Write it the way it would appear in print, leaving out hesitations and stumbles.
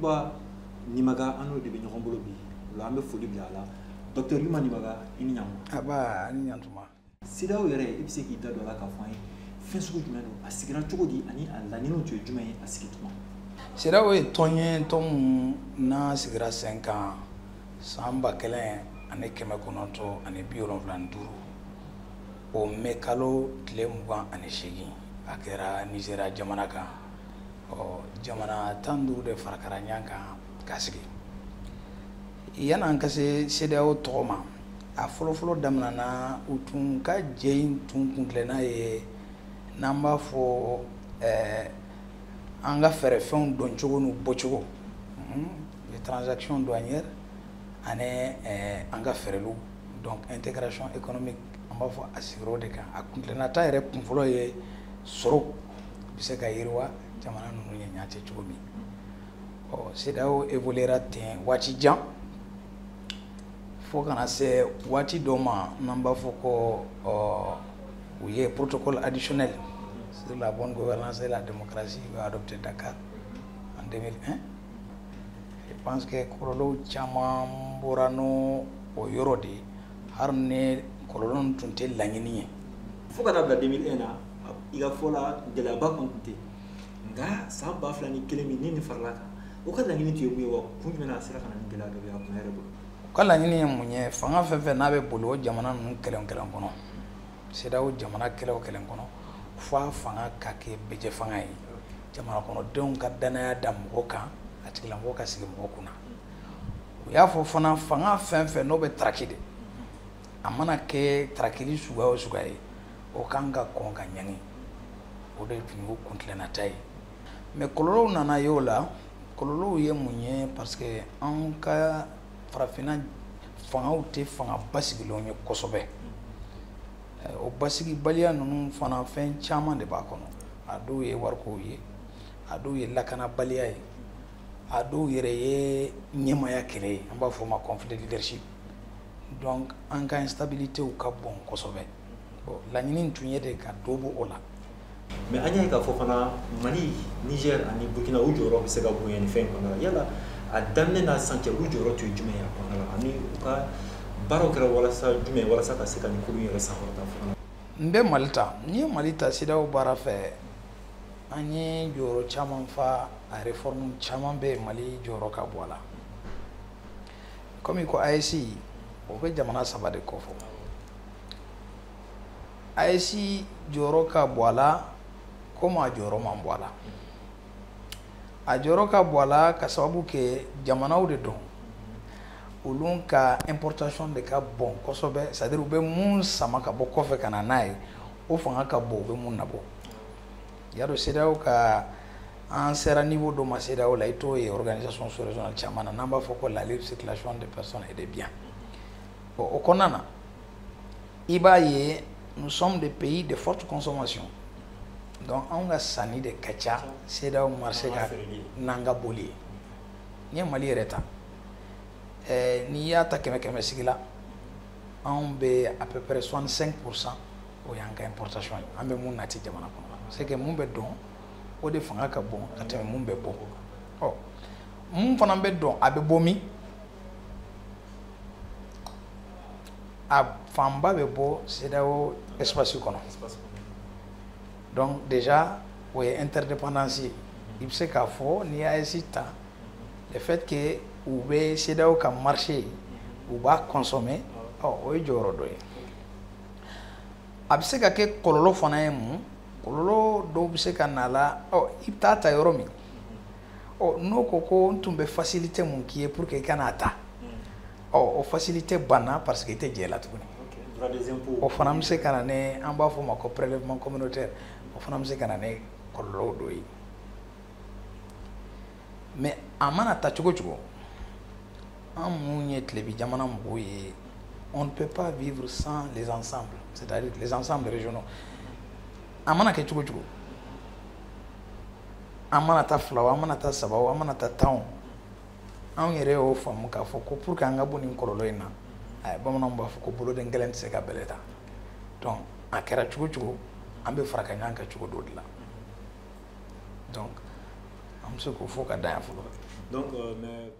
Yuba Nimaga, an n'o de bɛ ɲɔgɔn bolo bi. O la an bɛ foli bila a la. Docteur Yuba Nimaga, i ni ɲankuma. Aba, ani ɲantuma. CEDEAO yɛrɛ, i bɛ se k'i da don a la k'a fɔ an ye fɛn sugu jumɛn don, a sigira cogo di, ani a laɲiniw tun ye jumɛn ye a sigi tuma? CEDEAO ye tɔn ye, tɔn mun n'a sigira sen kan san 1975, o mɛ kalo tile 28, a kɛra Nizeriya jamana kan. Ɔ, jamana 15 de farakara ɲɔgɔn kan k'a sigi. Yan'an ka se CEDEAO tɔgɔ ma, a fɔlɔfɔlɔ daminɛna, u tun ka jɛ in tun kuntilenna ye n'an b'a fɔ an ka fɛɛrɛfɛnw dɔncogo n'u bɔcogo, les transactions douanières, ani an ka fɛɛrɛliw, donc intégration économique, an b'a fɔ a sigiyɔrɔ de kan. A kuntilenna ta yɛrɛ kunfɔlɔ ye sɔrɔ bɛ se ka yiriwa jamana ninnu ye ɲɔgɔn cɛ cogo min. Ɔ, CEDEAO évoluera ten waati jan fo kana se waati dɔ ma n'an b'a fɔ ko u ye protocole additionnel sur la bonne gouvernance et la démocratie adopté Dakar en 2001. Je pense que kɔlɔlɔw caman bɔra n'o o yɔrɔ de ye, hali ni kɔlɔlɔ ninnu tun tɛ laɲini ye. Fo ka taa bila 2001 na, i ka fɔ la, gɛlɛyaba kɔni tun tɛ, nka san 2001 min ni nin farala kan, o ka laɲini tun ye mun ye wa kun jumɛn na a sera ka na ni gɛlɛya dɔ ye a kun yɛrɛ bolo? U ka laɲini ye mun ye? Fanga fɛn fɛn n'a bɛ boli o jamana ninnu kelen o kelen kɔnɔ, CEDEAO jamana kelen o kelen kɔnɔ, fo a fanga ka kɛ bɛjɛ fanga ye, jamana kɔnɔdenw ka danaya da mɔgɔ kan, a tigilamɔgɔ ka sigi mɔgɔ kunna. U y'a fɔ fana, fanga fɛn fɛn n'o bɛ taraki de, a mana kɛ tarakili suguya o suguya ye, o kan ka kɔn ka ɲangi. O de tun y'u kuntilennata ye. Mais kɔlɔlɔw nana ye o la. Kɔlɔlɔw ye mun ye? Parce que an ka farafinna fangaw tɛ fanga basigilenw ye kosɛbɛ. O basigibaliya ninnu fana, fɛn caman de b'a kɔnɔ. A dɔw ye warikow ye, a dɔw ye lakanabaliya ye, a dɔw yɛrɛ ye ɲɛmaya kɛlɛ ye, an b'a fɔ o ma conflit de leadership. Donc an ka instabilité ka bon kosɛbɛ. Bon, laɲini tun ye de ka dɔ bɔ o la. Mais an y'a ye k'a fɔ fana, Mali, Niger ani Burkina, u jɔyɔrɔ bɛ se ka bonya nin fɛn in kɔnɔna la. Yala a daminɛ n'a sisan cɛ, olu jɔyɔrɔ tun ye jumɛn ye a kɔnɔna la, ani u ka baaraw kɛra walasa jumɛn, walasa ka se ka nin kulu in yɛrɛ sankɔrɔta fo ka na? N bɛ Mali ta. N'i ye Mali ta CEDEAO baara fɛ, an ye jɔyɔrɔ caman fa a réforme caman bɛ yen, Mali jɔyɔrɔ ka bɔ a la. Komi ko AES, o bɛ jamana saba de kɔfɔ. AES jɔyɔrɔ ka bɔ a la komi a jɔyɔrɔ man bɔ a la. A jɔyɔrɔ ka bɔ a la ka sababu kɛ jamanaw de don, olu ka importation de ka bon kosɛbɛ, c'est à dire u bɛ mun sama ka bɔ kɔfɛ ka na n'a ye, o fanga ka bon u bɛ mun nabɔ. Y'a dɔn, CEDEAO ka, an sera niveau dɔ ma CEDEAO la, i t'o ye organisation sous-régionale caman na, n'an b'a fɔ ko la libre circulation des personnes et des biens. Bon, o kɔnɔna na, i b'a ye, nous sommes des pays de forte consommation, donc anw ka sanni de ka ca CEDEAO marché kan n'an ka boli ye. N'i ye Mali yɛrɛ ta, n'i y'a ta kɛmɛ kɛmɛ sigi la, anw bɛ à peu près 65 %, o y'an ka importation ye, an bɛ mun nati jamana kɔnɔ. C'est que mun bɛ dɔn, o de fanga ka bon ka tɛmɛ mun bɛ bɔ. Ɔ, mun fana bɛ dɔn, a bɛ bɔ min? A fanba bɛ bɔ CEDEAO espace kɔnɔ. Donc déjà, o ye interdépendance ye. I bɛ se k'a fɔ, n'i ye AES ta, le fait que u bɛ CEDEAO ka marché, u b'a consommer, ɔ, o ye jɔyɔrɔ dɔ ye. A bɛ se ka kɛ kɔlɔlɔ fana ye. Mun kɔlɔlɔ dɔw bɛ se ka na la? Ɔ, i bɛ taa ta yɔrɔ min, ɔ, n'o ko ko n tun bɛ facilité mun k'i ye pour que i ka n'a ta, ɔ, o facilité banna parce que i tɛ jɛ la tuguni. O fana bɛ se ka na ni, an b'a fɔ o ma ko prélèvement communautaire, o fana bɛ se ka na ni kɔlɔlɔw dɔ ye. Mais a mana ta cogo cogo, an mun ye tilebi jamana mɔgɔw ye, on ne peut pas vivre sans les ensembles, c'est-à-dire les ensembles régionaux. A mana kɛ cogo cogo, an mana taa fila o, an mana taa saba o, an mana taa 10 o, anw yɛrɛ y'o faamu k'a fɔ ko pour que an ka bɔ nin kɔlɔlɔ in na, bamananw b'a fɔ ko boloden kelen tɛ se ka bɛlɛ ta. Donc a kɛra cogo cogo, an bɛ fara ka ɲɔgɔn kan cogo dɔ de la. Donc an bɛ se k'o fɔ ka dan yan fɔlɔ. Donc mais